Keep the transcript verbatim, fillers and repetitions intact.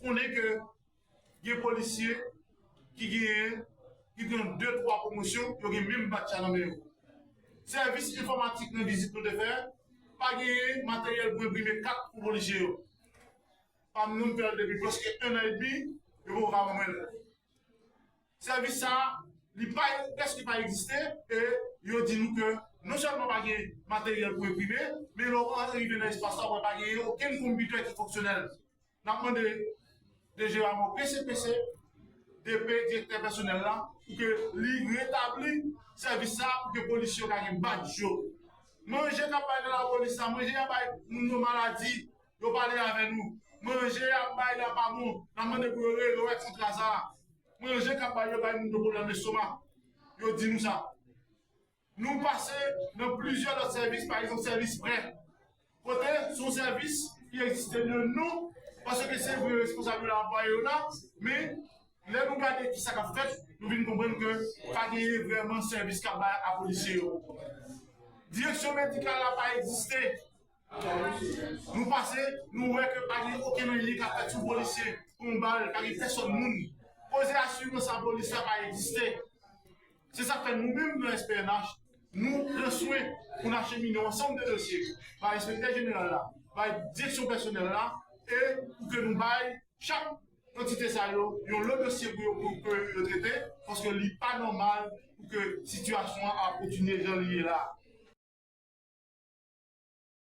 Konnen ke gen polisye ki genyen, ki gen de twa pwomosyon, yo gen menm badj la nan men yo. Sèvis enfòmatik nan vizit nou te fè, pa genyen materyèl pou enprime kat pou polisye yo. Pa m nou fè l depi prèske en an edmi, yo poko ka ban mwen l. Sèvis sa, li pa, prèske pa egziste, e yo di nou ke non sèlman pa gen materyèl pou enprime, men lè w rive nan espas la, w wè pa gen okenn konpitè ki fonksyonèl. N ap mande D G Rameau P C P C, D P, direktè pèsonèl la, pou ke li retabli sèvis sa, pou ke polisye yo ka gen badj yo. Manje k ap bay nan lapolis la, manje y ap bay moun yo maladi, yo pale avè nou. Manje y ap bay la pa bon, n ap mande pou yo rewè kontra sa. Manje k ap bay yo bay moun yo pwoblèm lestomak. Yo di nou sa. Nou pase nan plizyè lòt sèvis, pa egzanp, sèvis prè. Kote se yon sèvis ki egziste de non, paske se vre responsab yo la, anplwaye yo la, men lè nou gade ki sa k ap fèt, nou vin konprann ke pa genyen vrèman sèvis k ap bay a polisye yo. Direksyon medikal la pa egziste. Nou pase, nou wè ke pa gen okenn anyen k ap fèt sou polisye, konba l, pa gen pèsòn moun. Koze asirans a polis la pa egziste. Se sa k fè nou menm nan S P N H, nou pran swen pou n achemine yon ansanm de dosye bay enspektè jeneral la, bay direksyon pèsonèl la, e pou ke nou bay chak antite sa yo yon lòt dosye pou yo, pou ke yo trete, paske li pa nòmal pou ke sitiyasyon an ap kontinye jan li ye la.